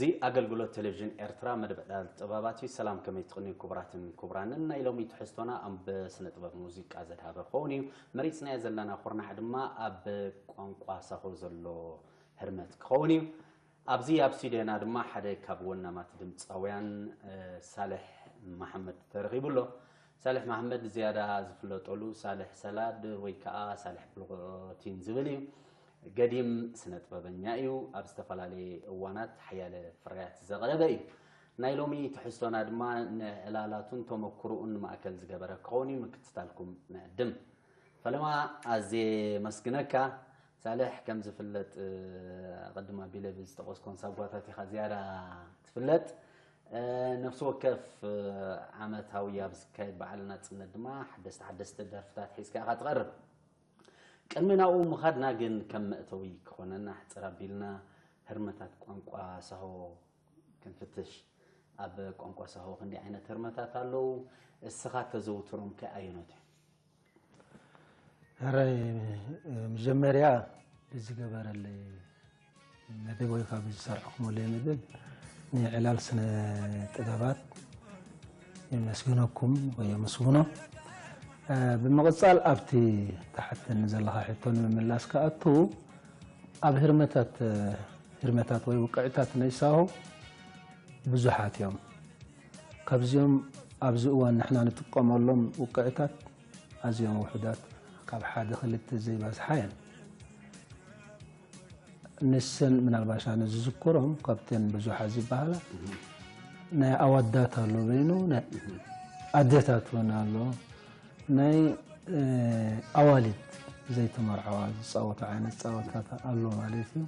እዚ ኣገልግሎት ቴሌቪዥን ኤርትራ መደብ ዕላል ጥበባት እዩ። ሰላም፣ ከመይ ትቕንዩ ክቡራትን ክቡራንን? ናይ ሎሚ ትሕዝቶና ኣብ ስነ ጥበብ ሙዚቃ ዘድሃበ ክኸውን እዩ። መሪጽናዮ ዘለና ኩርናዕ ድማ ኣብ ቋንቋ ሳሆ ዘሎ ህርመት ክኸውን እዩ። ኣብዚ ኣብ ስቱድዮና ድማ ሓደ ካብ ወናማት ድምጻውያን፣ እ፣ ሳልሕ መሓመድ ተረኺቡ ኣሎ። ሳልሕ መሓመድ ዝያዳ ዝፍለጠሉ ሳልሕ ሰላድ ወይ ከኣ ሳልሕ ፕሎቲን ዝብል እዩ። ገዲም ስነ ጥበበኛ እዩ። ኣብ ዝተፈላለየ እዋናት ሓያለ ፍርያት ዘቕረበ እዩ። ናይ ሎሚ ትሕዝቶና ድማ ንዕላላቱን ተመክሮኡን ማእከል ዝገበረ ክኸውን እዩ። ምክትታልኩም ንዕድም። ፈለማ ኣዝየ መስግነካ። ሳልሕ፣ ከም ዝፍለጥ፣ እ፣ ቅድም ኣቢለ ብዝጠቐስኮን ሳጓታት ኢኻ ዝያዳ ትፍለጥ። እ፣ ነፍሲ ወከፍ፣ እ፣ ዓመታዊ ኣብ ዝካየድ በዓል ናጽነት ድማ ሓደስቲ ሓደስቲ ደርፍታት ሒዝካ ኢኻ ትቐርብ። ቅድሚ ናብኡ ምኻድና ግን ከም መእተዊ ክኾነና ሕጽር ኣቢልና ህርመታት ቋንቋ ሳሆ ክንፍትሽ። ኣብ ቋንቋ ሳሆ ክንደይ ዓይነት ህርመታት ኣለዉ? እስኻ ተዘውትሮም ከ ኣየኖት እዮም? ሕራይ፣ መጀመርያ ብዝገበረለይ መደብ ወይ ካብ ዝሰርሕኩምለይ መደብ ንዕላል ስነ ጥበባት የመስግነኩም ወይ የመስግኖ። እ፣ ብምቕጻል ኣብቲ ተሓተኒ ዘለኻ ሕቶ ንምምላስ ክኣቱ፣ ኣብ ህርመታት፣ ህርመታት ወይ ውቅዕታት ናይ ሳሆ ብዙሓት እዮም። ካብዚኦም ኣብዚ እዋን ንሕና ንጥቀመሎም ውቅዕታት ኣዝዮም ውሑዳት፣ ካብ ሓደ ክልተ ዘይበዝሓ እየን። ንሰን ምናልባሽ ኣነ ዝዝክሮም ካብተን ብዙሓት ዝበሃላ ናይ ኣወዳት ኣሎ በይኑ፣ ናይ ኣዴታት እውን ኣሎ፣ ናይ፣ እ፣ ኣዋልድ ዘይተመርዓዋ ዝጻወቱ ዓይነት ጸወታታት ኣሎ ማለት እዩ።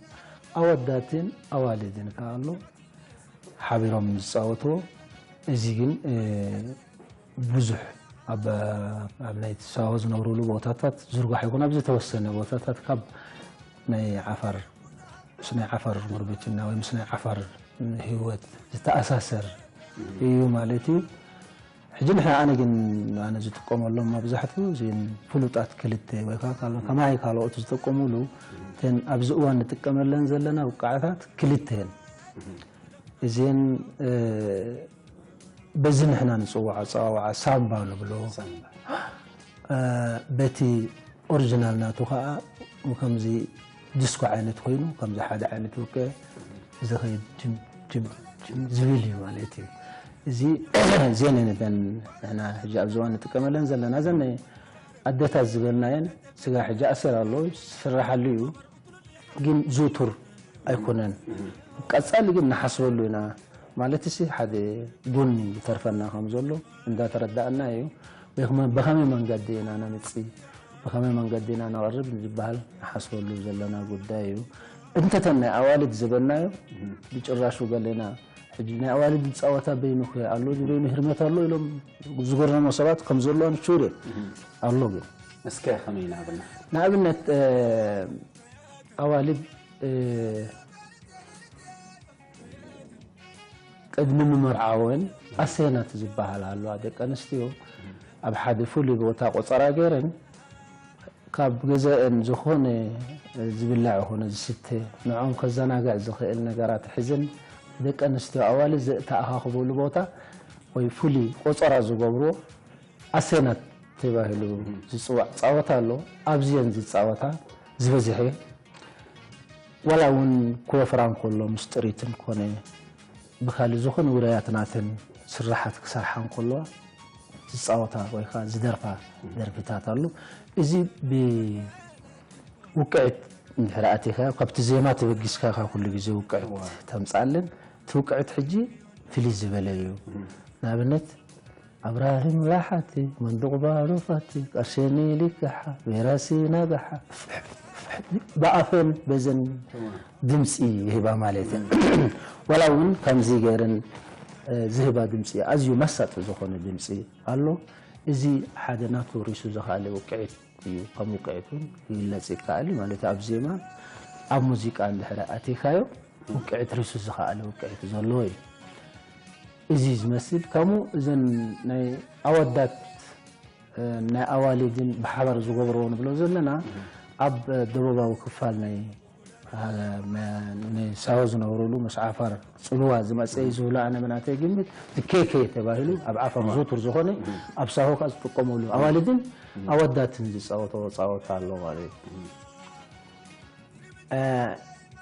ኣወዳትን ኣዋልድን ከኣ ኣሎ ሓቢሮም ዝጻወትዎ። እዚ ግን፣ እ፣ ብዙሕ ኣብ፣ ኣብ ናይ ሳሆ ዝነብሩሉ ቦታታት ዝርጋሕ ይኹን ኣብ ዝተወሰነ ቦታታት ካብ ናይ ዓፋር፣ ምስ ናይ ዓፋር ጉርብትና ወይ ምስ ናይ ዓፋር ህይወት ዝተኣሳሰር እዩ ማለት እዩ። ሕጂ ንሕና፣ ኣነ ግን፣ ኣነ ዝጥቀመሎም መብዛሕትኡ እዚን ፍሉጣት ክልተ ወይ ከዓ ካል-፣ ከማይ ካልኦት ዝጥቀሙሉ፣ እተን ኣብዚ እዋን ንጥቀመለን ዘለና ውቃዕታት ክልተ እየን። እዚን፣ እ፣ በዚ ንሕና ንጽውዖ ኣጸዋውዓ ሳምባ ንብሎ። ሳምባ። እ፣ በቲ ኦሪጂናል ናቱ ከዓ ከምዚ ዲስኮ ዓይነት ኮይኑ፣ ከምዚ ሓደ ዓይነት ውቅዕ ዝኸይድ ጅም፣ ጅም፣ ጅም ዝብል እዩ ማለት እዩ። እዚ ዜን ነተን ንሕና ሕጂ ኣብዚ እዋን ንጥቀመለን ዘለና፣ ዘን ናይ ኣደታት ዝበልናየን፣ ስጋ ሕጂ ኣሰር ኣሎ፣ ዝስራሓሉ እዩ። ግን ዝውቱር ኣይኮነን። ቀጻሊ ግን ንሓስበሉ ኢና። ማለት ሲ ሓደ ጎኒ ይተርፈና ከም ዘሎ እንዳተረዳእና እዩ። ወይ ከመ-፣ ብኸመይ መንገዲ ኢና ነምጽእ፣ ብኸመይ መንገዲ ኢና ነቕርብ ዝበሃል ንሓስበሉ ዘለና ጉዳይ እዩ። እንተተን ናይ ኣዋልድ ዝበልናዮ ብጭራሹ ገለና ሕጂ ናይ ኣዋልድ ዝጻወታ በይኑ ከ ኣሎ፣ እዚ በይኑ ህርመት ኣሎ ኢሎም ዝገረሙ ሰባት ከም ዘሎ ኣነ ሹር እየ። ኣሎ ግን እስከ ከመይ ንኣብነት? ንኣብነት፣ እ፣ ኣዋልድ፣ እ፣ ቅድሚ ምምርዓወን ኣሰናት ዝበሃል ኣለዋ። ደቂ ኣንስትዮ ኣብ ሓደ ፍሉይ ቦታ ቆጸራ ገይረን ካብ ገዛኤን ዝኾነ ዝብላዕ ይኹን ዝስተ ንዕኦም ከዘናግዕ ዝኽእል ነገራት ሒዘን ደቂ ኣንስትዮ ኣዋልድ ዝተኣኻኽበሉ ቦታ ወይ ፍሉይ ቆጸራ ዝገብርዎ ኣሰናት ተባሂሉ ዝጽዋዕ ጻወታ ኣሎ። ኣብዚኤን ዝጻወታ ዝበዝሐ ዋላ እውን ክወፍራ እንከሎ ምስ ጥሪትን ኮነ ብካልእ ዝኾነ ውራያት ናተን ስራሓት ክሰርሓ እንከለዋ ዝጻወታ ወይ ከዓ ዝደርፋ ደርፍታት ኣሎ። እዚ ብውቅዕት እንድሕር ኣቲኻ ካብቲ ዜማ ተበጊስካ ኢኻ ኩሉ ግዜ ውቅዕት እዋ። ተምጽኣለን። እቲ ውቅዕት ሕጂ ፍልይ ዝበለ እዩ። እም። ንኣብነት ኣብራሂም ላሓቲ፣ መንዱቕ ባሩፋቲ፣ ቀርሸኒ ሊካሓ፣ ቤራሲ ናጋሓ፣ ብኣፈን በዘን እዋ። ድምፂ ይህባ ማለት እዩ። ዋላ እውን ከምዚ ገይረን፣ እ፣ ዝህባ ድምፂ ኣዝዩ መሳጢ ዝኾነ ድምፂ ኣሎ። እዚ ሓደ ናቱ ሪሱ ዝኸኣለ ውቅዒት እዩ። ከም ውቅዒት እውን ክግለፅ ይከኣል እዩ ማለት እዩ። ኣብ ዜማ፣ ኣብ ሙዚቃ እንድሕር ኣቲኻዮ ውቅዒት ሪሱ ዝኸኣለ ውቅዒት ዘለዎ እዩ። እዚ ዝመስል ከምኡ እዘን ናይ ኣወዳት፣ እ፣ ናይ ኣዋልድን ብሓባር ዝገብርዎ ንብሎ ዘለና ኣብ ደቡባዊ ክፋል ናይ ንሳሆ ዝነብሩሉ ምስ ዓፋር ጽልዋ ዝመጸ እዩ ዝብሉ፣ ኣነ ብናተይ ግምት ኬኬ ተባሂሉ ኣብ ዓፋር ዝውቱር ዝኾነ፣ ኣብ ሳሆ ከዓ ዝጥቀሙሉ፣ ኣዋልድን ኣወዳትን ዝጻወቶ ጻወታ ኣሎ ማለት እዩ።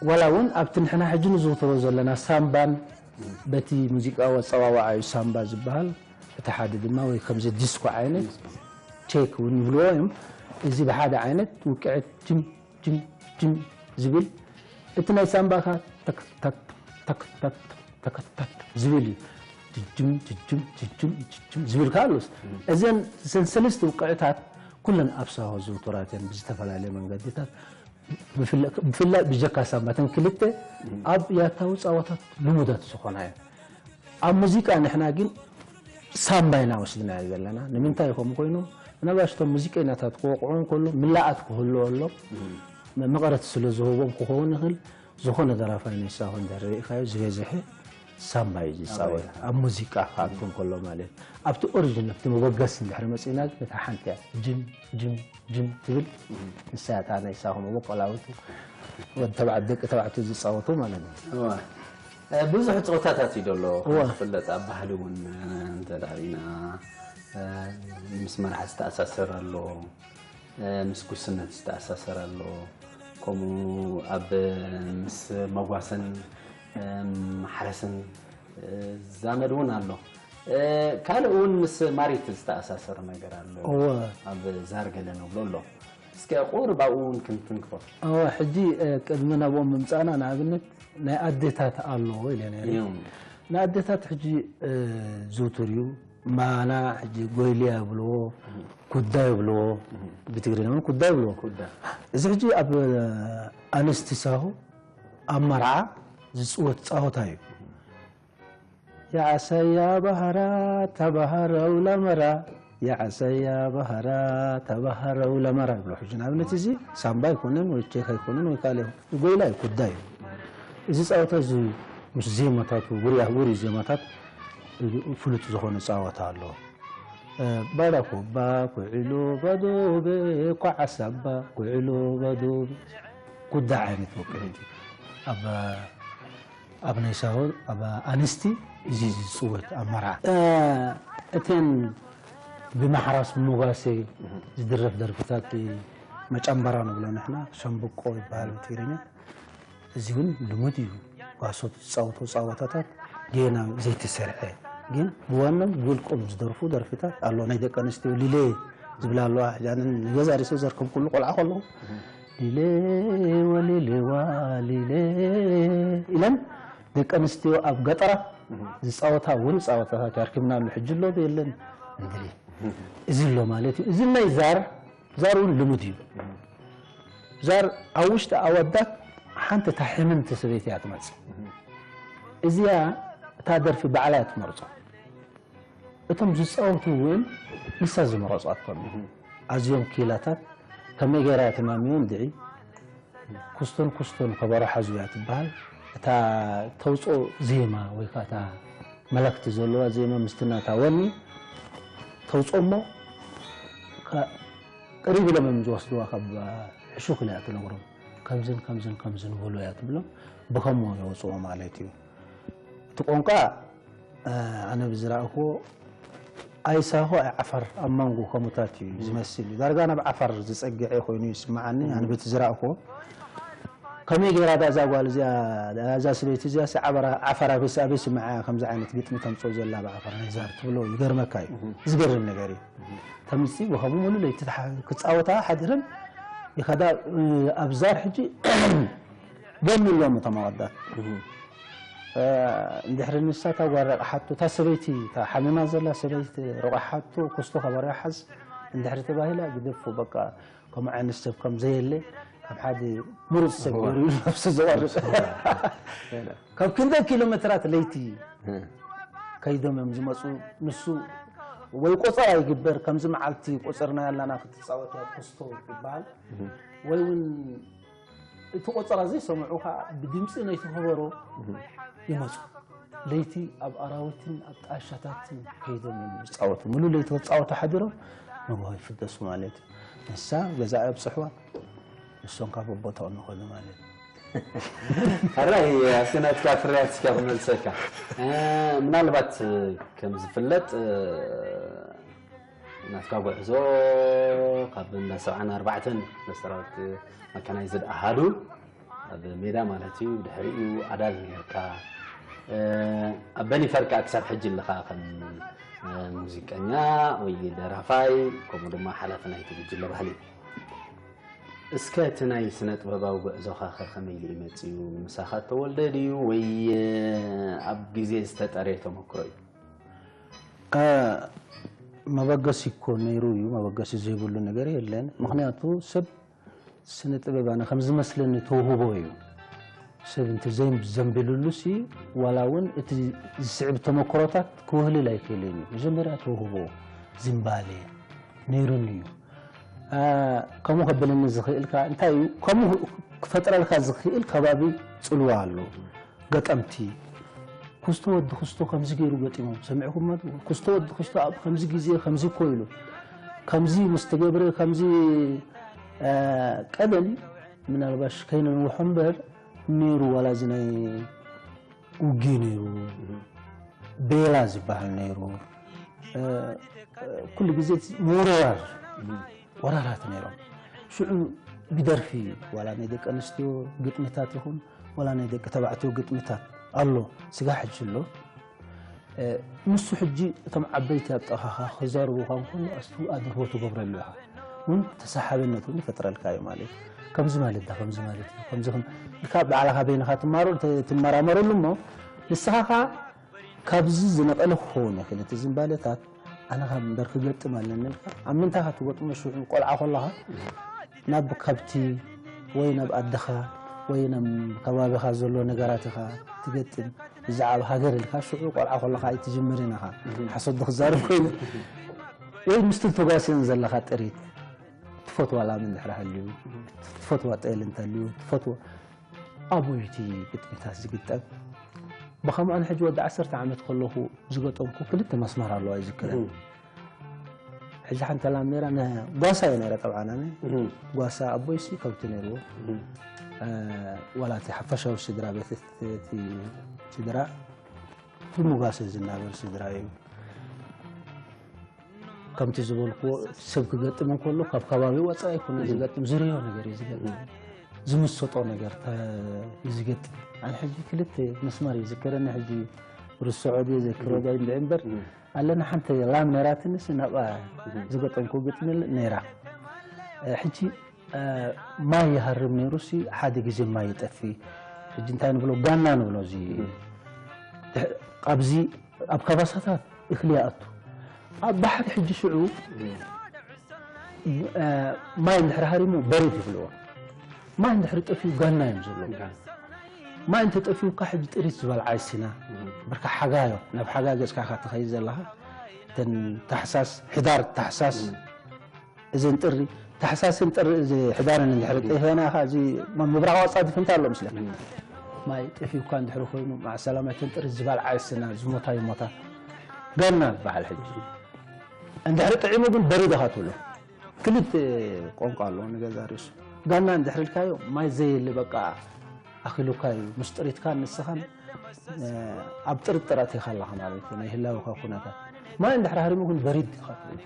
ዋላ እውን ኣብቲ ንሕና ሕጂ ንዝውትሮ ዘለና ሳምባን በቲ ሙዚቃዊ ኣጸዋውዓ እዩ ሳምባ ዝበሃል። እቲ ሓደ ድማ ወይ ከምዚ ዲስኮ ዓይነት ቼክ እውን ይብልዎ እዮም። እዚ ብሓደ ዓይነት ውቅዒት ጅም ጅም ጅም ዝብል፣ እቲ ናይ ሳምባኻ ተክ ተክ ተክ ተክ ተክ ተክ ዝብል እዩ። ጅጅም ጅጅም ጅጅም ጅጅም ዝብል ከ ኣሎስ፣ እዘን ሰለስተ ውቅዕታት ኩለን ኣብ ሳሆ ዝውቱራት እየን ብዝተፈላለየ መንገድታት። ብፍላይ ብጀካ ሳምባ እተን ክልተ ኣብ ያታዊ ጸወታት ልሙዳት ዝኾና እየን። ኣብ ሙዚቃ ንሕና ግን ሳምባ ኢና ወሲድናዮ ዘለና። ንምንታይ ከምኡ ኮይኑ? ምናልባሽ እቶም ሙዚቀኛታት ክወቕዑ እንከሎ ምልኣት ክህልዎ ኣሎ። መቐረት ስለ ዝህቦም ክኸውን ይኽእል። ዝኾነ ደራፋይ ናይ ሳሆ እንድሕር ርኢኻዮ ዝበዝሐ ሳምባ እዩ ዝፃወት። ኣብ ሙዚቃ ክኣቱ እንከሎ ማለት ኣብቲ ኦሪጅን ኣብቲ መበገሲ እንድሕር መፂእና ግን እታ ሓንቲ እያ ጅም ጅም ጅም ትብል። ንሳ እታ ናይ ሳሆ መበቆላዊቱ ወዲ ተባዕ ደቂ ተባዕትዮ ዝፃወቱ ማለት ነው። ብዙሕ ፀወታታት እዩ ዘሎ ዝፍለጥ ኣብ ባህሊ እውን እንተዳሪና ምስ መርዓ ዝተኣሳሰር ኣሎ፣ ምስ ጉስነት ዝተኣሳሰር ኣሎ፣ ከምኡ ኣብ ምስ መጓሰን ማሕረስን ዛመድ እውን ኣሎ። ካልእ እውን ምስ ማሪት ዝተኣሳሰር ነገር ኣሎ። ኣብ ዛር ገለ ንብሎ ኣሎ። እስከ ቁሩብ ኣብኡ እውን ክንትንክፎ። እወ፣ ሕጂ ቅድሚ ናብኦም ምምፃእና ንኣብነት ናይ ኣዴታት ኣሎ ኢለ ነይረ። ናይ ኣዴታት ሕጂ ዝውቱር እዩ። ማና ሕጂ ጎይልያ ይብልዎ፣ ኩዳ ይብልዎ፣ ብትግርኛ እውን ኩዳ ይብልዎ። እዚ ሕጂ ኣብ ኣንስቲ ሳሆ ኣብ መርዓ ዝፅወት ፃወታ እዩ። የዓሰያ ባህራ ተባህረው ለመራ፣ የዓሰያ ባህራ ተባህረው ለመራ ይብሎ። ሕጂ ንኣብነት እዚ ሳምባ ኣይኮነን ወይ ቼክ ኣይኮነን ወይ ካልእ ይኹን፣ ጎይላ እዩ፣ ኩዳ እዩ። እዚ ፃወታ እዚ ምስ ዜማታቱ ውሩያ ውሩይ ዜማታት ፍሉጥ ዝኾነ ፃወታ ኣለዎ። ባዳ ኩባ ኩዕሉ በዱብ ኳዓ ሳባ ኩዕሉ በዱብ ኩዳ ዓይነት ውቅዒት እዩ። ኣብ ኣብ ናይ ሳሆ ኣብ ኣንስቲ እዚ ዝፅወት ኣብ መርዓ እተን ብማሕራስ ብመጓሰ ዝድረፍ ደርፍታት መጨንበራ ንብሎ ንሕና ሸምብቆ ይበሃል ብትግርኛ። እዚ እውን ልሙድ እዩ። ጓሶት ዝፃወቶ ፃወታታት ጌና ዘይተሰርሐ ግን ብዋኖም ብውልቆም ዝደርፉ ደርፍታት ኣሎ። ናይ ደቂ ኣንስትዮ ሊሌ ዝብላ ኣለዋ። ሕጂ ኣነ ንገዛ ርእሰይ ዘርከብኩሉ ቆልዓ ከለኹ ሊሌ ወሊሌዋ ሊሌ ኢለን ደቂ ኣንስትዮ ኣብ ገጠራት ዝፃወታ ውሩይ ፃወታታት ያርኪብናሉ። ሕጂ ኣሎ ዶ የለን? እንግዲህ እዚ ኣሎ ማለት እዩ። እዚ ናይ ዛር ዛር እውን ልሙድ እዩ። ዛር ኣብ ውሽጢ ኣወዳት ሓንቲ እታ ሕምምቲ ሰበይቲ እያ ትመፅእ። እዚኣ እታ ደርፊ ባዕላ እያ ትመርፆ። እቶም ዝፃወቱ እውን ንሳ ዝመረፃቶም እዮም። ኣዝዮም ኪላታት ከመይ ገይራ እያ ተማሚዮም ድዒ ኩስቶን ኩስቶን ከበሮ ሓዙ እያ ትበሃል። እታ ተውፅኦ ዜማ ወይ ከዓ እታ መለክቲ ዘለዋ ዜማ ምስቲ ናታ ወኒ ተውፅኦ እሞ ከ- ቅርብ ኢሎም እዮም ዝወስድዋ ካብ ሕሹኽ ኢላ እያ ትነግሮም። ከምዝን ከምዝን ከምዝን በሉ እያ ትብሎም። ብከምኡ የውፅኦ ማለት እዩ። እቲ ቋንቋ ኣነ ብዝረኣኽዎ ኣይሳሆ ኣይ ዓፋር ኣብ መንጎ ከምኡታት እዩ ዝመስል እዩ። ዳርጋ ናብ ዓፋር ዝፀግዐ ኮይኑ ይስምዓኒ ኣነ በቲ ዝረኣኽዎ። ከመይ ገይራ ዳ እዛ ጓል እዚኣ እዛ ሰበይቲ እዚኣ ዓፋር ኣበይ ኣበይ ስምዓ ከምዚ ዓይነት ግጥሚ ተምፅኦ ዘላ ብዓፋር ናይ ዛር ትብሎ ይገርመካ እዩ። ዝገርም ነገር እዩ። ተምፂ ብኸምኡ ሙሉ ለይቲ ክትፃወታ ሓዲረን ይኸዳ ኣብ ዛር ሕጂ ገኒ ኣለዎም እቶም ኣወዳት። እንድሕሪ ንሳ እታ ጓል ረቕሓቶ እታ ሰበይቲ እታ ሓሚማ ዘላ ሰበይቲ ረቑሓቶ ኩስቶ ከበሮ ሓዝ እንድሕሪ ተባሂላ ግደፎ በቃ ከምኡ ዓይነት ሰብ ከም ዘየለ ካብ ሓደ ምሩፅ ሰብ ገይሩ እዩ ነብሱ ዘዋርድ። ካብ ክንደይ ኪሎ ሜትራት ለይቲ ከይዶም እዮም ዝመፁ። ንሱ ወይ ቆፀራ ይግበር ከምዚ መዓልቲ ቆፀርና ያላና ክትፃወት እያ ኩስቶ ይበሃል ወይ እውን እቲ ቆፀራ ዘይሰምዑ ከዓ ብድምፂ ናይቲ ከበሮ ይመፁ። ለይቲ ኣብ ኣራዊትን ኣብ ጣሻታትን ከይዶም እዮም ዝፃወቱ። ሙሉ ለይቲ ክፃወቱ ሓዲሮም ንግሆ ይፍደሱ ማለት እዩ። ንሳ ገዛ ኣብፅሕዋ ንሶም ካብ ቦታኦም ይኸዱ ማለት እዩ። ሕራይ ኣብቲ ናትካ ፍርያት እስኪ ክመልሰካ። ምናልባት ከም ዝፍለጥ ናትካ ጉዕዞ ካብ እንዳ ሰብዓን ኣርባዕተን ሰራዊት መካናይዝድ ኣሃዱ ኣብ ሜዳ ማለት እዩ። ድሕሪኡ ኣዳል ነርካ። ኣብ በኒፈር ከዓ ክሳብ ሕጂ ኣለኻ ከም ሙዚቀኛ ወይ ደራፋይ፣ ከምኡ ድማ ሓላፊ ናይቲ ጉጅለ ባህሊ። እስከ እቲ ናይ ስነ ጥበባዊ ጉዕዞኻ ከ ከመይ ኢሉ እዩ መጺኡ? ምሳኻ እተወልደ ድዩ ወይ ኣብ ግዜ ዝተጠርየ ተመክሮ እዩ? መበገሲ እኮ ነይሩ እዩ። መበገሲ ዘይብሉ ነገር የለን። ምክንያቱ ሰብ ስነ ጥበብ ኣነ ከም ዝመስለኒ ተውህቦ እዩ። ሰብ እንተ ዘንቢሉሉ ሲ ዋላ እውን እቲ ዝስዕብ ተመክሮታት ክውህልል ኣይክእልን እዩ። መጀመርያ ተውህቦ ዝንባሌ ነይሩኒ እዩ። ከምኡ ከብለኒ ዝኽእል ከ እንታይ እዩ? ከምኡ ክፈጥረልካ ዝኽእል ከባቢ ፅልዋ ኣሎ። ገጠምቲ ኩስቶ ወዲ ኩስቶ ከምዚ ገይሩ ገጢሞም ሰሚዕኩሞ ዶ? ኩስቶ ወዲ ኩስቶ ኣብ ከምዚ ግዜ ከምዚ እኮ ኢሉ ከምዚ ምስ ተገብረ ከምዚ ቀደም ምናልባሽ ከይነንውሖ እምበር ነይሩ ዋላ እዚ ናይ ውጊ ነይሩ ቤላ ዝበሃል ነይሩ ኩሉ ግዜ ምውርራር ወራራት ነይሮም። ሽዑ ብደርፊ ዋላ ናይ ደቂ ኣንስትዮ ግጥምታት ይኹን ዋላ ናይ ደቂ ተባዕትዮ ግጥምታት ኣሎ፣ ስጋ ሕጂ ኣሎ። ንሱ ሕጂ እቶም ዓበይቲ ኣብ ጥቓኻ ክዛረቡኻ እንከሎ ኣስትውኣድርቦ ትገብረሉ ኢኻ። እውን ተሰሓብነት እውን ይፈጥረልካ እዩ ማለት እዩ። ከምዚ ማለት ዳ ከምዚ ማለት እዩ ከምዚ ከም ኢልካ ባዕልኻ በይንኻ ትማሩ ትመራመረሉ እሞ ንስኻ ኸኣ ካብዚ ዝነቐለ ክኸውን ይኽእል እቲ ዝንባለታት ኣነ ካብ እምበር ክገጥም ኣለኒ ኢልካ ኣብ ምንታይ ኢኻ ትገጥሞ ሽዑ ቆልዓ ከለኻ ናብ ከብቲ ወይ ናብ ኣደኻ ወይ ናብ ከባቢኻ ዘሎ ነገራት ኢኻ ትገጥም ብዛዕባ ሃገር ኢልካ ሽዑ ቆልዓ ከለኻ ኣይትጅምርን ኢኻ ሓሶት ዶ ክዛረብ ኮይኑ ወይ ምስቲ ተጓስዮን ዘለኻ ጥሪት ትፈትዋ ላም እንድሕር ሃልዩ ትፈትዋ ጤል እንተልዩ ትፈትዎ ኣብኡ እቲ ግጥምታት ዝግጠም ብኸምኡ ኣነ ሕጂ ወዲ ዓሰርተ ዓመት ከለኹ ዝገጠምኩ ክልተ መስመር ኣለዋ ይዝክረን ሕጂ ሓንቲ ላም ነራ ጓሳ እየ ነረ ጠብዓ ኣነ ጓሳ ኣቦይሲ ከብቲ ነርዎ ዋላ እቲ ሓፈሻዊ ስድራ ቤት እቲ ስድራ ብምጓሰ ዝናበር ስድራ እዩ ከምቲ ዝበልክዎ ሰብ ክገጥም እንከሎ ካብ ከባቢ ወፃኢ ኣይኮነ ዝገጥም ዝርዮ ነገር እዩ ዝገጥም ዝምሰጦ ነገር እዩ ዝገጥም ኣነ ሕጂ ክልተ መስመር እዩ ዝከረኒ ሕጂ ርስዖ ድየ ዘክሮ ዶ እንድዒ እምበር ኣለና ሓንቲ ላም ነይራትንስ ናብኣ ዝገጠምኩ ግጥሚ ነይራ ሕጂ ማይ ይሃርም ነይሩ ሲ ሓደ ግዜ ማይ ይጠፊ ሕጂ እንታይ ንብሎ ጋና ንብሎ እዚ ኣብዚ ኣብ ካባሳታት እኽሊ ይኣቱ ኣብ ባሕሪ ሕጂ ሽዑ ማይ እንድሕር ሃሪሙ በሪድ ይብልዎ ማይ እንድሕር ጠፊኡ ጋና እዮም ዝብሎ ማይ እንተጠፊኡካ ሕጂ ጥሪት ዝበልዓ ይሲና በርካ ሓጋዮ ናብ ሓጋ ገጽካ ኢኻ ትኸይድ ዘለኻ እተን ታሕሳስ ሕዳር ታሕሳስ እዘን ጥሪ ታሕሳስን ጥሪ እዚ ሕዳርን እንድሕር ጠፊእና ኢኻ እዚ ምብራቕ ኣጻድፍ እንታይ ኣሎ ምስለካ ማይ ጠፊኡካ እንድሕር ኮይኑ ማዕ ሰላም እተን ጥሪ ዝበልዓ ይስና ዝሞታ ይሞታ ጋና ዝበሃል ሕጂ እንድሕር ጥዒሙ ግን በሪድ ኢኻ ትብሎ ክልተ ቋንቋ ኣለዎ ንገዛ ርእሱ ጋና እንድሕር ኢልካዮ ማይ ዘየለ በቃ ኣኺሉካ እዩ ምስ ጥሪትካ ንስኻን ኣብ ጥርጥር ኣቲኻ ኣለኻ ማለት እዩ ናይ ህላወካ ኩነታት ማይ እንድሕር ሃሪሙ ግን በሪድ ኢኻ ትብሎ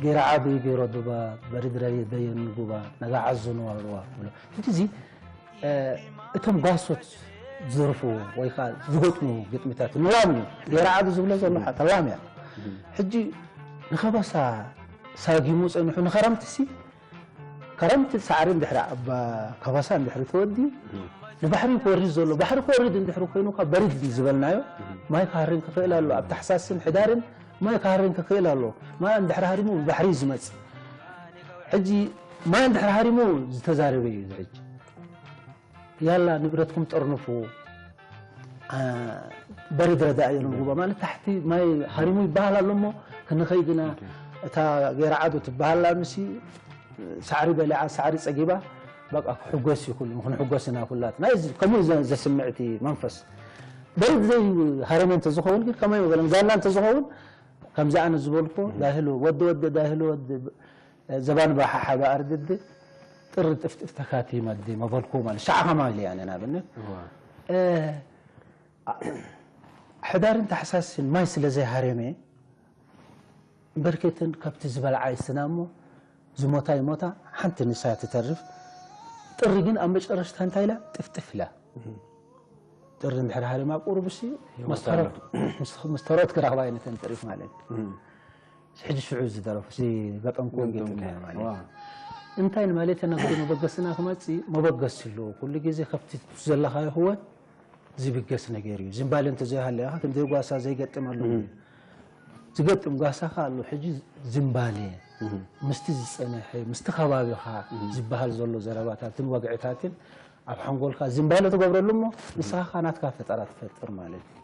ገይረ ዓቢ ገይሮ ዱባ በሪድ ረየ በየኑ ጉባ ነጋ ዓዙ ነዋርዋ ትብሎ ሕጂ እዚ እቶም ጓሶት ዝደርፉ ወይ ከዓ ዝገጥሙ ግጥሚታት ንላም እዩ ገይረ ዓቢ ዝብሎ ዘሎ ሓታ ላም እያ ሕጂ ንኸበሳ ሳጊሙ ፀኒሑ ንኸረምቲ ሲ ከረምቲ ሳዕሪ እንድሕሪ ኣብ ከበሳ እንድሕሪ ተወዲ ንባሕሪ ክወርድ ዘሎ ባሕሪ ክወርድ እንድሕሪ ኮይኑ ካብ በሪድ ዝበልናዮ ማይ ክሃርን ክኽእል ኣሎ ኣብ ታሕሳስን ሕዳርን ማይ ክሃርን ክኽእል ኣሎ ማይ እንድሕሪ ሃሪሙ ብባሕሪ እዩ ዝመፅእ ሕጂ ማይ እንድሕሪ ሃሪሙ ዝተዛረበ እዩ እዚ ሕጂ ያላ ንብረትኩም ጠርንፉ በሪድ ረዳእ እየ ንጉባ ማለት ታሕቲ ማይ ሃሪሙ ይበሃል ኣሎ እሞ ክንኸይድ ኢና እታ ገይራ ዓዱ ትበሃላ ምሲ ሳዕሪ በሊዓ ሳዕሪ ፀጊባ በቃ ክሕጎስ እዩ ኩሉ ክንሕጎስ ኢና ኩላት ናይ ከምኡ ዘስምዕቲ መንፈስ በሪድ ዘይሃረመ እንተዝኸውን ግን ከመይ በለን ጋና እንተዝኸውን ከምዚ ኣነ ዝበልኮ ዳህሎ ወዲ ወዲ ዳህሎ ወዲ ዘባን ባሓሓ በኣርድድ ጥሪ ጥፍጥፍ ተካቲ መዲ መበልኩ ማለት ሻዓ ከማል እያ ነና ብነት ሕዳርን ታሕሳስን ማይ ስለ ዘይሃረመ በርከተን ካብቲ ዝበልዓ ይስና እሞ ዝሞታ ይሞታ ሓንቲ ንሳ ትተርፍ። ጥሪ ግን ኣብ መጨረሽታ እንታይ ኢላ? ጥፍጥፍ ኢላ። ጥሪ እንድሕር ሃሪማ ቁሩብ እሲ መስተሮት ክረኽባ ኣይነተን ጥሪፍ ማለት እዩ። ሕጂ ሽዑ ዝደረፉ ገጠምኩ ገጥምና ማለት እዩ። እንታይ ንማለት ናብቲ መበገስና ክመፅእ መበገሲ ኣለዎ። ኩሉ ግዜ ከብቲ ዘለኻዮ ህወት ዝብገስ ነገር እዩ። ዝምባለ እንተዘይሃለያ ክንደይ ጓሳ ዘይገጥም ኣሎ። ዝገጥም ጓሳ ከ ኣሎ። ሕጂ ዝምባለ ምስቲ ዝጸንሐ ምስቲ ከባቢኻ ዝበሃል ዘሎ ዘረባታትን ወግዕታትን ኣብ ሓንጎልካ ዝምባለ ትገብረሉ እሞ ንስኻ ከኣ ናትካ ፈጠራ ትፈጥር ማለት እዩ።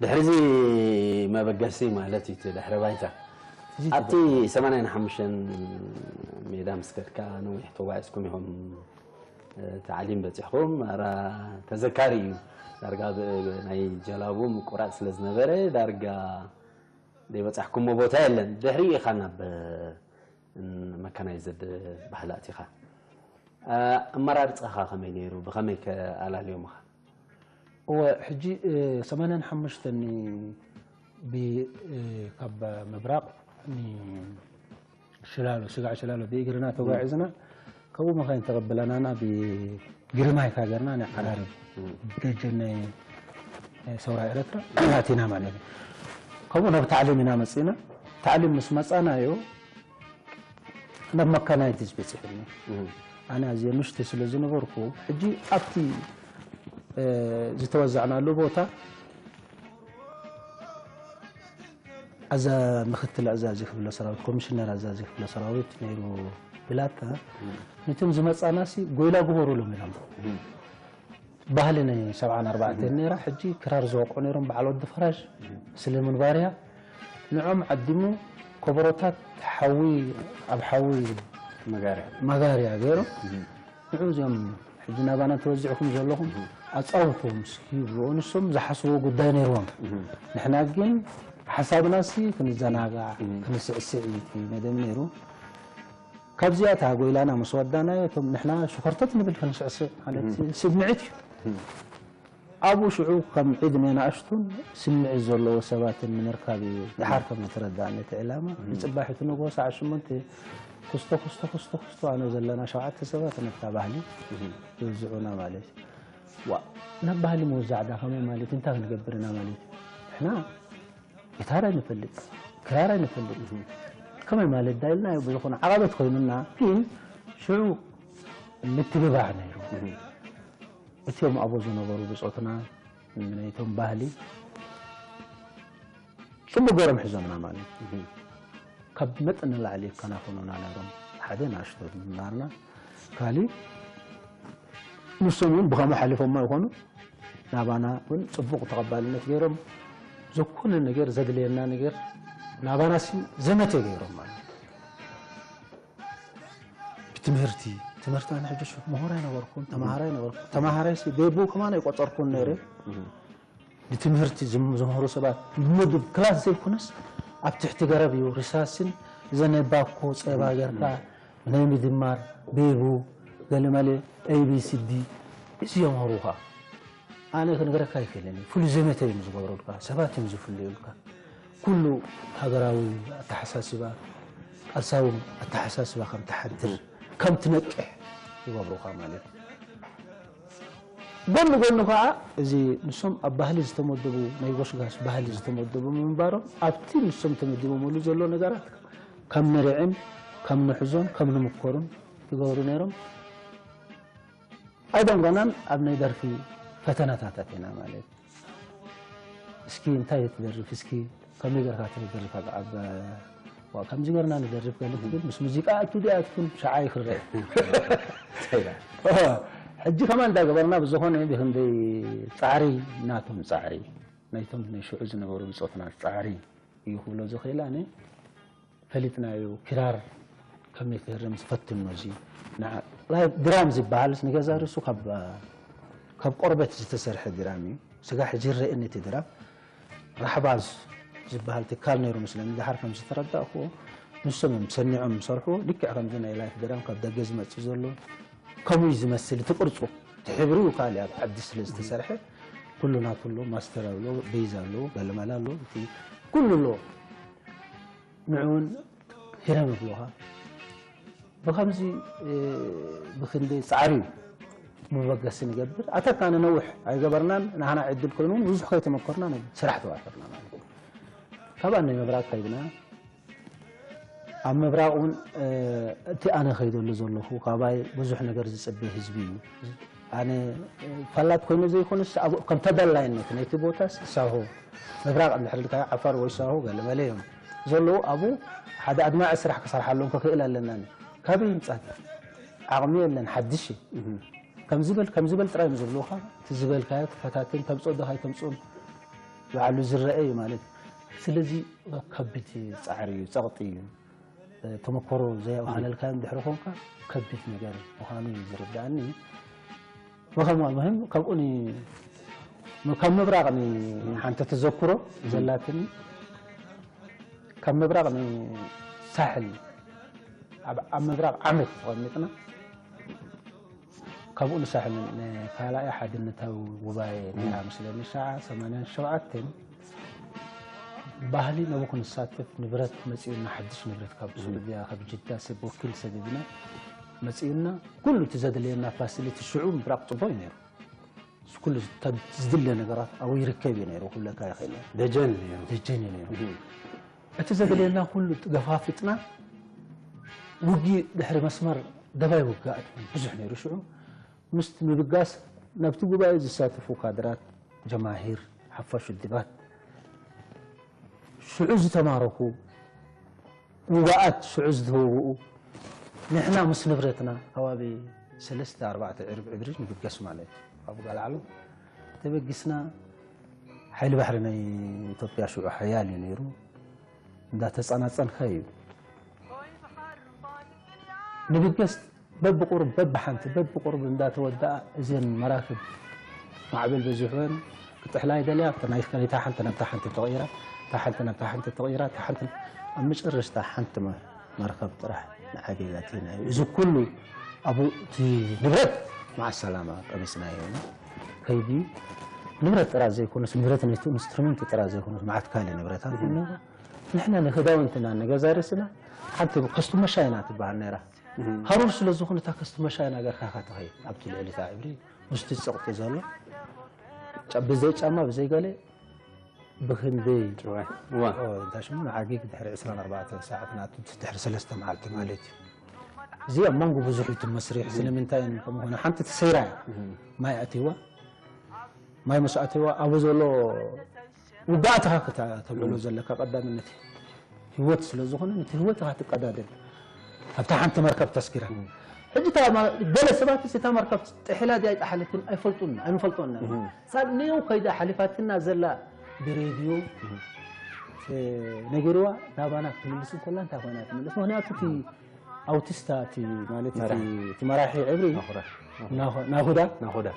ድሕሪ እዚ መበገሲ ማለት እዩ እቲ ድሕሪ ባይታ። ኣብቲ ሰማንያን ሓሙሽተን ሜዳ ምስ ከድካ ነዊሕ ተጓዒዝኩም ኢኹም። ታዕሊም በፂሕኩም ኣራ ተዘካሪ እዩ። ዳርጋ ናይ ጀላቡ ምቁራፅ ስለ ዝነበረ ዳርጋ ዘይበፃሕኩሞ ቦታ የለን። ድሕሪ ኢኻ ናብ መካናይዝድ ባህሊ ኣቲኻ። ኣመራርፃኻ ከመይ ነይሩ? ብኸመይ ከ ኣላልዮምኻ? እወ ሕጂ ሰማንያን ሓሙሽተን ካብ ምብራቕ ሽላሎ ስጋዕ ሽላሎ ብእግርና ተጓዒዝና ካብኡ መኻይን ተቐብለናና ብግርማይካ ገርና ናይ ዓራርብ ደጀን ናይ ሰውራ ኤረትራ ኣቲና ማለት እዩ። ከምኡ ናብ ታዕሊም ኢና መፂና። ታዕሊም ምስ መፃና እዩ ናብ መካናይት ዝበፂሐኒ። ኣነ ኣዝየ ንእሽተይ ስለ ዝነበርኩ ሕጂ ኣብቲ ዝተወዛዕናሉ ቦታ ኣዛ ምክትል ኣዛዚ ክፍለ ሰራዊት ኮሚሽነር ኣዛዚ ክፍለ ሰራዊት ነይሩ ብላታ ነቶም ዝመፃና ሲ ጎይላ ግበሩሎም ኢሎም። ባህሊ ናይ ሰብዓን ኣርባዕተን ነይራ። ሕጂ ክራር ዝወቅዑ ነይሮም በዓል ወዲ ፈራሽ ስሌሙን ባርያ ንዖም ዓዲሙ ኮበሮታት ሓዊ ኣብ ሓዊ መጋርያ ገይሮም ንዑ እዚኦም ሕጂ ናባና ተወዚዕኩም ዘለኹም ኣጻውቶም እስኪ ይብልዎ። ንሶም ዝሓስብዎ ጉዳይ ነይርዎም። ንሕና ግን ሓሳብናሲ ክንዘናጋዕ ክንስዕስዕ እዩ እቲ መደብ ነይሩ። ካብዚኣ እታ ጎይላና ምስ ወዳናዮ እቶም ንሕና ሽኮርተት ንብል ክንስዕስዕ ማለት ስምዒት እዩ። ኣብኡ ሽዑ ከም ዕድመ ንኣሽቱን ስምዒት ዘለዎ ሰባትን ንምርካብ እዩ ድሓር ከም ዝተረዳእኒ እቲ ዕላማ። ንጽባሕ እቲ ንግሆ ሰዓት ሸሞንተ ኩስቶ ኩስቶ ኩስቶ ኩስቶ ኣነ ዘለና ሸውዓተ ሰባት ነታ ባህሊ ይውዝዑና ማለት እዩ። ዋ ናብ ባህሊ ምውዛዕ ዳ ከመይ ማለት እንታይ ክንገብር ኢና ማለት እዩ። ንሕና ጊታር ኣይንፈልጥ፣ ክራር ኣይንፈልጥ። ከመይ ማለት ዳ ኢልና ብዝኾነ ዓቐበት ኮይኑና ግን ሽዑ ምትብባዕ ነይሩ። እቲኦም ኣብኡ ዝነበሩ ብጾትና ናይቶም ባህሊ ጽቡቅ ገሮም ሒዞምና ማለት ካብ መጠን ንላዕሊ ይከናኸኑና ነይሮም። ሓደ ንኣሽቶ ምንባርና ካሊ ንሶም እውን ብኸምኡ ሓሊፎማ ይኾኑ ናባና እውን ጽቡቅ ተቐባልነት ገይሮም ዝኾነ ነገር ዘድልየና ነገር ናባና ሲ ዘመተ ገይሮም ማለት ብትምህርቲ ትምህርቲ ኣነ ሕጂ ምሁር ኣይነበርኩን ተማሃራይ ነበርኩ ተማሃራይ ሲ ቤቡ ከማን ኣይቆጸርኩን ነይረ ንትምህርቲ ዝምህሩ ሰባት ምድብ ክላስ ዘይኮነስ ኣብ ትሕቲ ገረብ እዩ ርሳስን ዘነባኮ ፀባ ገርካ ናይ ምድማር ቤቡ ገለመለ ኤቢሲዲ እዚ የምህሩኻ ኣነ ክንገረካ ኣይክእልን ፍሉይ ዘመተ እዮም ዝገብረልካ ሰባት እዮም ዝፍለዩልካ ኩሉ ሃገራዊ ኣተሓሳስባ ቃልሳዊ ኣተሓሳስባ ከም ትሓድር ከም ትነቅሕ ይገብሩኻ ማለት እዩ ጎኒ ጎኒ ከዓ እዚ ንሶም ኣብ ባህሊ ዝተመደቡ ናይ ጎስጋስ ባህሊ ዝተመደቡ ምንባሮም ኣብቲ ንሶም ተመዲቦምሉ ዘሎ ነገራት ከም ንርዕን ከም ንሕዞን ከም ንምኮሩን ይገብሩ ነይሮም ኣይደንጎናን ኣብ ናይ ደርፊ ፈተናታት ኣቲና ማለት እስኪ እንታይ ትደርፍ እስኪ ከመይ ገርካ ትደርፍ ኣብ ኣብ ዋ ከምዚ ገርና ንደርፍ ገለ ትብል ምስ ሙዚቃ ኣቱ ዲ ኣትኩን ሸዓ ይክረእ ሕጂ ከማን እንዳገበርና ብዝኾነ ብክንደይ ፃዕሪ ናቶም ፃዕሪ ናይቶም ናይ ሽዑ ዝነበሩ ብፆትና ፃዕሪ እዩ ክብሎ ዝኽእል ኣነ ፈሊጥናዮ ክራር ከመይ ክህርም ዝፈትን ነው እዚ ድራም ዝበሃል ንገዛ ርእሱ ካብ ቆርበት ዝተሰርሐ ድራም እዩ ስጋ ሕጂ ይረእኒ እቲ ድራም ራሕባ ዝበሃል ትካል ነይሩ መስለኒ ድሓር ከም ዝተረዳእኩዎ ንሶም እዮም ሰኒዖም ዝሰርሑ። ልክዕ ከምዚ ናይ ላይፍ ድራም ካብ ደገ ዝመጽእ ዘሎ ከምኡ እዩ ዝመስል፣ እቲ ቅርጹ፣ እቲ ሕብሪ እዩ ካልእ፣ ኣብ ዓዲ ስለ ዝተሰርሐ። ኩሉ ናቱ ኣሎ፣ ማስተር ኣሎ፣ ቤዝ ኣሎ፣ ገለመለ ኣሎ፣ እቲ ኩሉ ኣሎ። ንዑ እውን ሂረም ይብሉኻ። ብኸምዚ፣ እ፣ ብክንደይ ጻዕሪ እዩ መበገሲ ንገብር። ኣተካ ንነውሕ ኣይገበርናን፣ ንዓና ዕድል ኮይኑ እውን ብዙሕ ከይተመኮርና ናብ ስራሕ ተዋፈርና ማለት እዩ። ካብ ኣነይ ምብራቕ ከይድና፣ ኣብ ምብራቕ እውን፣ እ፣ እቲ ኣነ ከይደሉ ዘለኹ፣ ካባይ ብዙሕ ነገር ዝጽበ ህዝቢ እዩ። ኣነ፣ እ፣ ፈላጥ ኮይኑ ዘይኮነስ፣ ኣብ፣ ከም ተደላይነት ናይቲ ቦታስ ሳሆ፣ ምብራቕ እንድሕር ኢልካዮ ዓፋር ወይ ሳሆ ገለመለ እዮም ዘለዉ። ኣብኡ ሓደ ኣድማዒ ስራሕ ክሰርሓሎም ክኽእል ኣለና። ካበይ ይምጻእ? ዓቕሚ የለን፣ ሓድሽ እዩ። እህ። ከም ዝበል፣ ከም ዝበል ጥራይ እዮም ዝብሉኻ። እቲ ዝበልካዮ ክፈታትን ተምጽኦ ዶ ኣይተምጽኦን ባዕሉ ዝረአ እዩ ማለት እዩ። ስለዚ ከቢድ ጻዕሪ እዩ፣ ጸቕጢ እዩ። ተመኮሮ ዘየውሃለልካዮም ድሕሪ ኮንካ ከቢድ ነገር ምዃኑ እዩ ዝርዳእኒ። ወኸም ወልሙሂም ካብኡ ኒ-፣ ካብ ምብራቕ ኒ-፣ ሓንቲ ተዘክሮ ዘላትኒ፣ ካብ ምብራቕ ንሳሕል፣ ኣብ፣ ኣብ ምብራቕ ዓመት ተቐሚጥና፣ ካብኡ ንሳሕል ንካልኣይ ሓድነታዊ ጉባኤ ነይራ መስለኒ፣ ሻዓ ሰማንያን ሸውዓተን ባህሊ ነብኡ ክንሳተፍ ንብረት መጺኡና፣ ሓድሽ ንብረት ካብ ስዑድያ፣ ካብ ጅዳ ሰብ ወኪል ሰዲድና መጺኡና፣ ኩሉ እቲ ዘድልየና ፋሲሊቲ ሽዑ ምብራቕ ጽቡቕ እዩ ነይሩ። ኩሉ ዝተ-፣ ዝድለ ነገራት ኣብኡ ይርከብ እዩ ነይሩ፣ ክብለካ ይኽእል እየ። ደጀን እዩ ነይሩ። ደጀን እዩ ነይሩ። እህ። እቲ ዘድልየና ኩሉ ገፋፊጥና፣ ውግእ ድሕሪ መስመር ደባይ ውግኣት ብዙሕ ነይሩ። ሽዑ ምስቲ ምብጋስ ናብቲ ጉባኤ ዝሳተፉ ካድራት፣ ጀማሂር፣ ሓፋሽ ውድባት፣ ሽዑ ዝተማረኹ ውጉኣት፣ ሽዑ ዝተወግኡ፣ ንሕና ምስ ንብረትና ከባቢ ሰለስተ ኣርባዕተ ዕርብ ዕብሪ ንብገስ ማለት እዩ። ኣብ ጋልዓሎ ተበጊስና፣ ሓይሊ ባሕሪ ናይ ኢትዮጵያ ሽዑ ሓያል እዩ ነይሩ። እንዳተጸናጸንካ እዩ። ንብገስ በብቁሩብ፣ በብሓንቲ፣ በብቁሩብ እንዳተወደኣ፣ እዘን መራክብ ማዕበል በዚሑወን ክጥሕላ ይደልያ፣ እታ ናይ፣ እታ ሓንቲ ናብታ ሓንቲ ተቐይራ፣ እታ ሓንቲ ናብታ ሓንቲ ተቐይራ፣ እታ ሓንቲ፣ ኣብ መጨረሽታ ሓንቲ መ-፣ መርከብ ጥራሕ ንዓገብ ኣቲና እዩ። እዚ ኩሉ ኣብኡ እቲ ንብረት መዓ ሰላማ ቀቢጽናዮ። ከይዲ ንብረት ጥራይ ዘይኮነስ፣ ንብረት ናይቲ ኢንስትሩመንት ጥራይ ዘይኮነስ፣ መዓት ካልእ ንብረታት እዩ ነይሩ። ንሕና ንክዳውንትና፣ ንገዛ ርእስና፣ ሓንቲ ከስቱ መሻይና ትበሃል ነይራ። እህ። ሃሩር ስለ ዝኾነ፣ እታ ከስቱ መሻይና ገርካ ኢኻ ትኸይድ። ኣብቲ ልዕሊ እታ እብሪ ምስቲ ጽቕጢ ዘሎ፣ ጫ-፣ ብዘይ ጫማ፣ ብዘይ ገለ፣ ብክንደይ ጭዋይ። እዋ። ኦ፣ እንታይ ሽሙ፣ ንዓጊግ ድሕሪ ዕስራን ኣርባዕተን ሰዓት ናቱ፣ ድሕሪ ሰለስተ መዓልቲ ማለት እዩ። እዚ ኣብ መንጎ ብዙሕ እዩ እቲ መስርሕ፣ እህ። ስለምንታይ ከምኾነ፣ ሓንቲ ተሰይራ እያ። እህ። ማይ ኣትይዋ፣ ማይ ምስ ኣተዋ፣ ኣብኡ ዘሎ ውግኣትኻ ክተ-፣ ተብዕሎ ዘለካ ቀዳምነት ህይወት ስለ ዝኾነ፣ ነቲ ህይወትኻ ትቀዳደም። ኣብታ ሓንቲ መርከብ ተስኪራ። ሕጂ እታ ማ-፣ ገለ ሰባት እታ መርከብ ጥሒላ ድያ ኣይጠሓለትን ኣይፈልጡን፣ ኣይንፈልጦን ኢና። እህ። ሳብ ንየው ከይዳ ሓሊፋትና ዘላ ብሬድዮ፣ እ፣ ነጊርዋ ናባና ክትምልስ እንከላ እንታይ ኮይና ትምልስ? ምኽንያቱ እቲ ኣውቲስታ፣ እቲ ማለት እቲ፣ መራሒ። እቲ መራሒ ዕብሪ ናኹዳ። ናኹ-፣ ናኹዳ። ናኹዳ።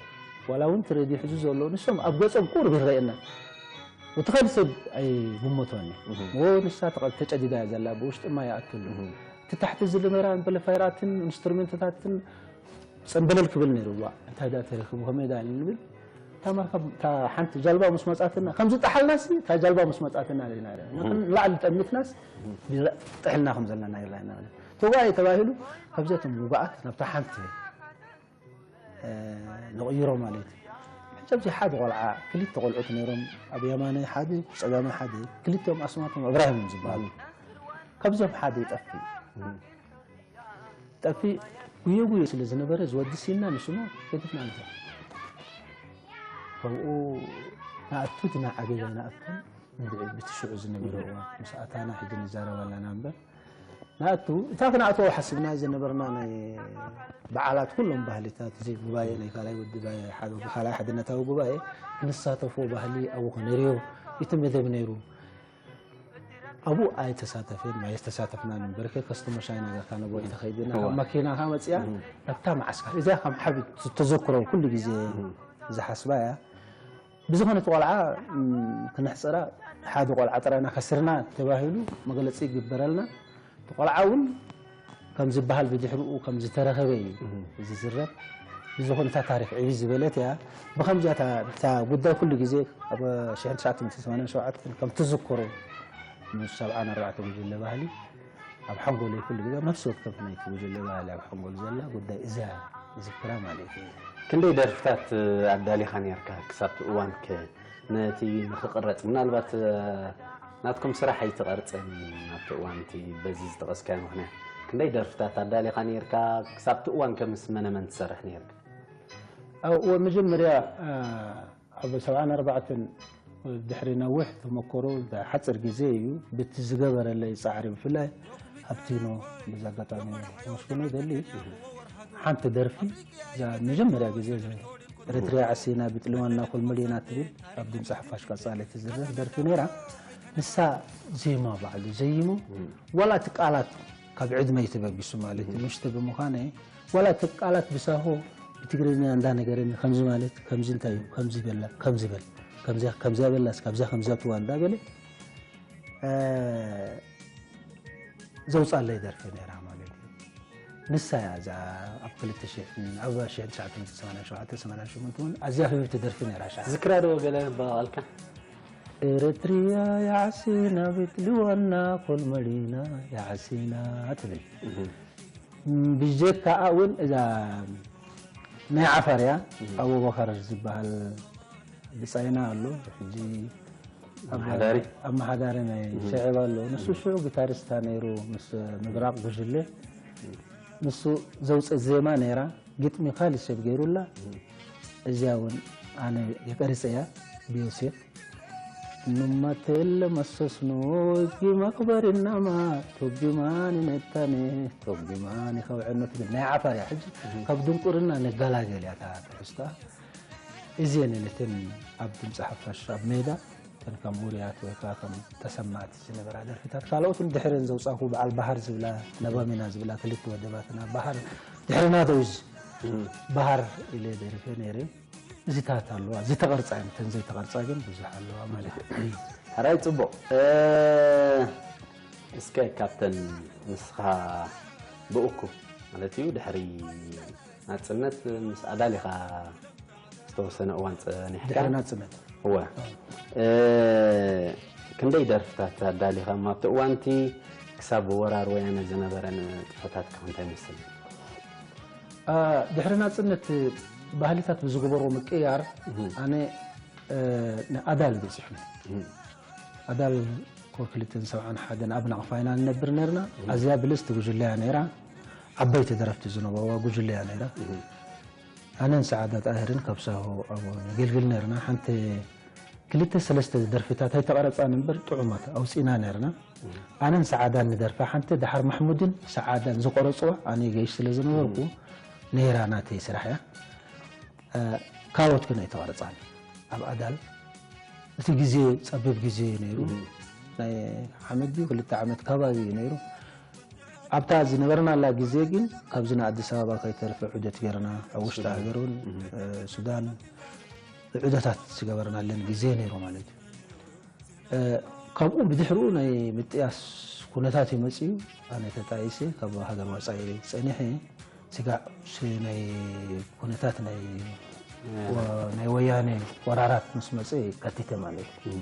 ዋላ እውን እቲ ሬድዮ ሒዙ ዘሎ፣ ንሶም ኣብ ገጾም ቁሩብ ይረኣየና። እቲ ካልእ ሰብ ኣይግመቶን እዩ። እህ። ዎ ንሳ ተቐ-፣ ተጨዲዳ እያ ዘላ፣ ብውሽጢ ማይ ይኣቱ ኣሎ። እህ። እቲ ታሕቲ ዝነበራ በለ ፋይራትን ኢንስትሩሜንትታትን ጸንበለል ክብል ነይሩ። ዋ፣ እንታይ ደኣ ተረኺቡ፣ ከመይ ደኣ ንብል? እታ መርከብ፣ እታ ሓንቲ ጃልባ ምስ መጻትና፣ ከም ዝጠሓልናሲ፣ እታ ጃልባ ምስ መጻትና ርኢና ኢና። እህ። ንላዕሊ ጠሚትናስ፣ ጥሕልና ከም ዘለና ይረኣየና። ተጓየ ተባሂሉ፣ ካብዚኣቶም ውጉኣት ናብታ ሓንቲ፣ እ፣ ንቕይሮ ማለት እዩ። ሕጂ ኣብዚ ሓደ ቆልዓ፣ ክልተ ቆልዑት ነይሮም፣ ኣብ የማናይ ሓደ፣ ጸጋማይ ሓደ፣ ክልቲኦም ኣስማቶም እብራሂም እዮም ዝበሃሉ። ካብዚኦም ሓደ ይጠፍእ። እህ። ጠፊእ ጉየ ጉየ ስለ ዝነበረ፣ ዝወዲ ሲና ንስሞ ገዲፍና ንዛ። ካብኡ ንኣቱ እቲ ናይ ዓገብ ኣይንኣቱን፣ እንድዒ ብቲ ሽዑ ዝነበረ እዋን ምስ ኣታና ሕጂ ንዛረብ ኣለና እምበር፣ ንኣቱ፣ እታ ክንኣትዎ ሓሲብና ዝነበርና ናይ በዓላት ኩሎም ባህልታት፣ እዚ ጉባኤ ናይ ካልኣይ ውድብ፣ ሓደ ካልኣይ ሓድነታዊ ጉባኤ ክንሳተፎ ባህሊ ኣብኡ ከነርእዮ እቲ መደብ ነይሩ። ኣብኡ ኣይተሳተፈን፣ ኣይተሳተፍናን እምበር፣ ከ ከስተመ ሻይና ጌርካ ንቦ ተኸይድና፣ እዋ። ካብ መኪናኻ መጺኣ እም። ናብታ መዓስከር። እዚኣ ከም ሓቢት ተዘክሮ ኩሉ ግዜ እም። ዝሓስባ እያ። ብዝኾነ እቲ ቆልዓ፣ እም፣ ክነሕጽራ፣ ሓደ ቆልዓ ጥራይና ከሲርና ተባሂሉ መግለጺ ይግበረልና። እቲ ቆልዓ እውን ከም ዝበሃል ብድሕሪኡ ከም ዝተረኸበ እዩ ዝዝረብ። ብዝኾነ እታ ታሪኽ ዕብይ ዝበለት እያ። ብኸምዚኣ እታ ጉዳይ ኩሉ ግዜ ኣብ ሽሕን ትሽዓተ ሚእትን ሰማንያን ሸውዓተን ከም ትዝከሮ ምስ ሰብዓን ኣርባዕተ ጉጅለ ባህሊ ኣብ ሓንጎለይ ኩሉ ግዜ ኣብ ነፍሲ ወከፍ ናይቲ ጉጅለ ባህሊ ኣብ ሓንጎል ዘላ ጉዳይ እዚኣ ዝዝክራ ማለት እዩ። ክንደይ ደርፍታት ኣዳሊኻ ነርካ ክሳብ እቲ እዋን ከ ነቲ ንክቕረጽ ምናልባት ናትኩም ስራሕ ኣይትቐርጽን ኣብቲ እዋን እቲ በዚ ዝጠቐስካዮ ምኽንያት ክንደይ ደርፍታት ኣዳሊኻ ነርካ ክሳብ እቲ እዋን ከ ምስ መነመን ትሰርሕ ነርካ ኣብኡ መጀመርያ ኣብ ሰብዓን ኣርባዕተን ድሕሪ ነዊሕ ተመክሮ ሓፅር ግዜ እዩ ብቲ ዝገበረለይ ፃዕሪ ብፍላይ ኣብቲኖ በዚ ኣጋጣሚ መስግኖ ይደሊ ሓንቲ ደርፊ እዛ መጀመርያ ግዜ ኤረትርያ ዓሲና ብጥልዋና ኮልመሊና ትብል ኣብ ድምፂ ሓፋሽ ቀፃሊ ትዝረፍ ደርፊ ነይራ ንሳ ዜማ ባዕሉ ዘይሙ ዋላ እቲ ቃላት ካብ ዕድመይ ተበጊሱ ማለት እዩ ምሽተ ብምዃነ ዋላ እቲ ቃላት ብሳሆ ብትግርኛ እንዳነገረኒ ከምዚ ማለት ከምዚ እንታይ እዩ ከምዚ በላ ከምዚ በል ከምዚያ ከምዚያ በላስ ካብዚያ ከምዚያ ትዋ እንዳበለ ዘውፃለይ ደርፊ ነይራ ማለት እዩ ንሳ እያ እዛ ኣብ ክልተ ሽሕን ኣብ ሽሕን ትሽዓተ ሚእትን ሰማንያን ሸውዓተ ሰማንያን ሸሞንተ እውን ኣዝያ ህብብቲ ደርፊ ነይራ ሻዕ ዝክራ ዶ ገለ በቃልካ ኤረትርያ ያዕሲና ብትልዋና ኮልመሊና ያዕሲና ትብል ብጀካኣ እውን እዛ ናይ ዓፋር እያ ኣቡበከር ዝበሃል ብፃይና ኣሎ ሕጂ ኣመሓዳሪ ናይ ሸዕብ ኣሎ ንሱ ሽዑ ጊታሪስታ ነይሩ ምስ ምብራቕ ጉጅለ ንሱ ዘውፅእ ዜማ ነይራ ግጥሚ ካልእ ሰብ ገይሩላ እዚያ እውን ኣነ የቀሪፀ እያ ብዮሴፍ ንማተለ መሰስኖ ጊ መክበርናማ ቶጊማኒ ነታነ ቶጊማኒ ከውዕኖ ትብል ናይ ዓፋር እያ ሕጂ ካብ ድንቁርና ንገላገል እያ እታ ትሕዝቶኣ እዚአን እተን ኣብ ድምፂ ሓፋሽ ኣብ ሜዳ እተን ከም ውሩያት ወይ ከዓ ከም ተሰማዕቲ ዝነበራ ደርፍታት ካልኦትን ድሕረን ዘውፃእኩ በዓል ባህር ዝብላ ነባሚና ዝብላ ክልተ ወደባትና ባህር ድሕሪ ናተውዝ ባህር ኢለ ደሪፈ ነይረ እዚታት ኣለዋ ዝተቐርፃ እተን ዘይተቐርፃ ግን ብዙሕ ኣለዋ ማለት እዩ ሕራይ ፅቡቕ እስከ ካብተን ንስኻ ብእኩ ማለት እዩ ድሕሪ ናፅነት ምስ ኣዳሊኻ ዝተወሰነ እዋን ፀኒሕካ ድሕሪ ናፅነት እወ ክንደይ ደርፍታት ኣዳሊኻ እሞ ኣብቲ እዋንቲ ክሳብ ወራር ወያነ ዝነበረ ንጥፈታትካ እንታይ ይመስል ድሕሪ ናፅነት ባህልታት ብዝገበሮ ምቅያር ኣነ ኣዳል በፂሑ ኣዳል ኮክልትን ሰብዓን ሓደን ኣብ ናቕፋ ኢና ንነብር ነርና ኣዝያ ብልፅቲ ጉጅለያ ነይራ ዓበይቲ ደረፍቲ ዝነበርዋ ጉጅለያ ነይራ ኣነን ሰዓዳ ጣህርን ካብ ሳሆ ኣብ ነገልግል ነርና ሓንቲ ክልተ ሰለስተ ደርፍታት ኣይተቐረፃን እምበር ጥዑማት ኣውፂና ነርና ኣነን ሰዓዳን ንደርፋ ሓንቲ ደሓር ማሕሙድን ሰዓዳን ዝቆረፅዋ ኣነ ገይሽ ስለ ዝነበርኩ ነይራ ናተይ ስራሕ እያ ካልኦት ግን ኣይተቐረፃን ኣብ ኣዳል እቲ ግዜ ፀቢብ ግዜ እዩ ነይሩ ናይ ዓመት ድዩ ክልተ ዓመት ከባቢ እዩ ነይሩ ኣብታ ዝነበርናላ ግዜ ግን ካብዚ ንኣዲስ ኣበባ ከይተርፈ ዑደት ገርና ኣብ ውሽጢ ሃገር እውን ሱዳን ዑደታት ዝገበርናለን ግዜ ነይሩ ማለት እዩ ካብኡ ብድሕሪኡ ናይ ምጥያስ ኩነታት እዩ መፅኡ ኣነ ተጣይሰ ካብ ሃገር ወፃኢ ፀኒሐ ስጋዕ ናይ ኩነታት ናይ ናይ ወያነ ወራራት ምስ መፀ ከቲተ ማለት እዩ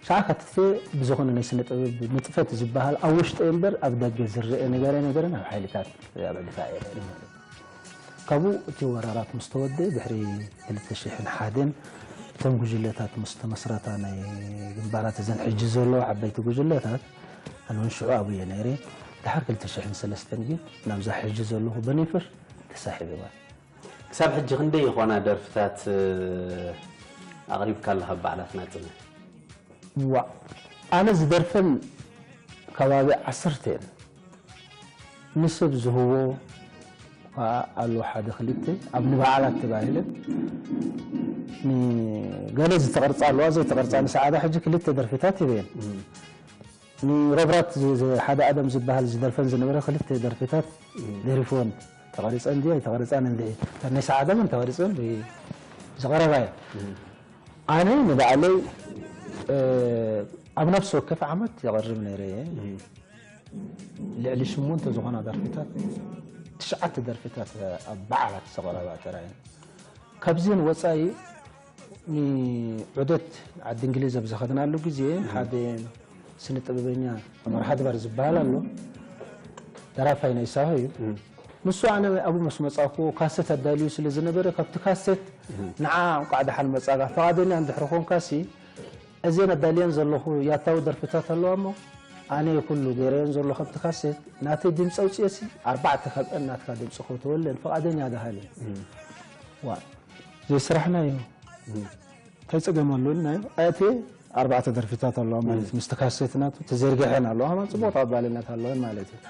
ሳዓ ከቲተ ብዝኾነ ናይ ስነ ጥበብ ንጥፈት ዝበሃል ኣብ ውሽጠ እምበር ኣብ ደገ ዝረአ ነገር ኣይነበረን ኣብ ሓይልታት ኣብ ዕድፋ እየ ነይረ ማለት እዩ ካብኡ እቲ ወራራት ምስ ተወደ ድሕሪ ክልተ ሽሕን ሓደን እተን ጉጅለታት ምስ ተመስረታ ናይ ግንባራት እዘን ሕጂ ዘለዋ ዓበይቲ ጉጅለታት ኣነ እውን ሽዑ ኣብየ ነይረ ድሓር ክልተ ሽሕን ሰለስተን ግን ናብዛ ሕጂ ዘለኹ በኒፍር ተሳሒበ ማለት ክሳብ ሕጂ ክንደይ ይኾና ደርፍታት ኣቕሪብካ ኣለኻ በዓላት ናጽነት? ዋ ኣነ ዝደርፈን ከባቢ ዓሰርተ እየን ንሰብ ዝህቦ ከዓ ኣለዎ ሓደ ክልተ ኣብ ንበዓላት ተባሂለ ንገለ ዝተቐርፃ ኣለዋ ዘይተቐርፃ ንሰዓዳ ሕጂ ክልተ ደርፍታት ይበየን ንሮብራት ሓደ ኣደም ዝበሃል ዝደርፈን ዝነበረ ክልተ ደርፍታት ደሪፍወን ተቐሪፀን ድየ ኣይተቐረፃን እንዲ ናይ ሰዓዳ እውን ተቐሪፀን ዝቐረባ እየ ኣነ ንባዕለይ ኣብ ነፍሲ ወከፍ ዓመት የቐርብ ነይረ እየ ልዕሊ ሽሞንተ ዝኾና ደርፍታት፣ ትሽዓተ ደርፍታት ኣብ በዓላት ዝተቐረባ ጥራይ እየን። ካብዚን ወፃኢ ንዑደት ዓዲ እንግሊዝ ኣብ ዝኸድናሉ ግዜ ሓደ ስነ ጥበበኛ ኣመር ሓድባር ዝበሃል ኣሎ፣ ደራፋይ ናይ ሳሆ እዩ። ንሱ ኣነ ኣብኡ ምስ መጻእኩ ካሰት ኣዳልዩ ስለ ዝነበረ ካብቲ ካሰት ንዓ እንቋዕ ደሓን መጻእካ ፈቓደኛ እንድሕር ኮንካሲ እዘን ኣዳልየን ዘለኹ ያታዊ ደርፍታት ኣለዋ እሞ ኣነ ኩሉ ገይረየን ዘሎ ካብቲ ካሰት ናተይ ድምፂ ኣውፅኤሲ ኣርባዕተ ካብአን ናትካ ድምፂ ከውተወለን ፈቓደኛ ደሃለ። ዋ ዘይስራሕና እዩ እንታይ ፀገም ኣሎ ኢልናዮ። ኣቲ ኣርባዕተ ደርፊታት ኣለዋ ማለት ምስቲ ካሴት ናቱ ተዘርጊሐን ኣለዋ ማለት ፅቡቅ ተቐባልነት ኣለወን ማለት እዩ።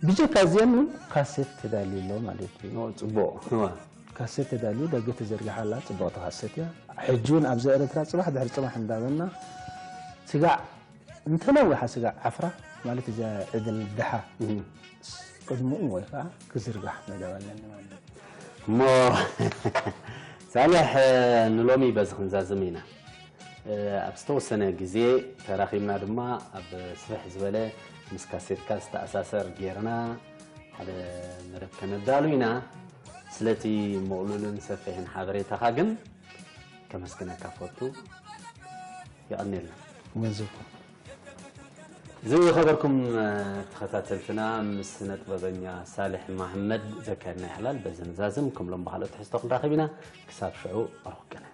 ብጀካ እዚአን እውን ካሴት ተዳልዩ ኣሎ ማለት እዩ። ፅቡቅ ካሴት ተዳልዩ ደገ ተዘርጊሓ ኣላ ፅብቅቲ ካሴት እያ። ሕጂ እውን ኣብዚ ኤረትራ ፅባሕ ድሕሪ ፅባሕ እንዳበልና ስጋዕ እንተነዊሓ ስጋዕ ዓፍራ ማለት እዚኣ ዕድል ድሓ ቅድምኡ ወይ ከዓ ክዝርጋሕ መደብ ኣለኒ ማለት እዩ። እሞ ሳልሕ ንሎሚ በዚ ክንዛዝም ኢና። ኣብ ዝተወሰነ ግዜ ተራኺብና ድማ ኣብ ስፍሕ ዝበለ ምስ ካሴትካ ዝተኣሳሰር ጌርና ሓደ መደብ ከነዳሉ ኢና። ስለቲ ምቕሉልን ሰፊሕን ሓበሬታኻ ግን ከመስግነካ ፈቱ። የቐንየልና። ገንዘብኩም ዝኸበርኩም ተኸታተልትና ምስ ስነ ጥበበኛ ሳልሕ መሓመድ ዘካየድና ይሕላል በዚ ንዛዝም። ከም ሎም ብካልኦት ትሕዝቶ ክንራኸብ ኢና። ክሳብ ሽዑ ኣርኩብ ቀነ።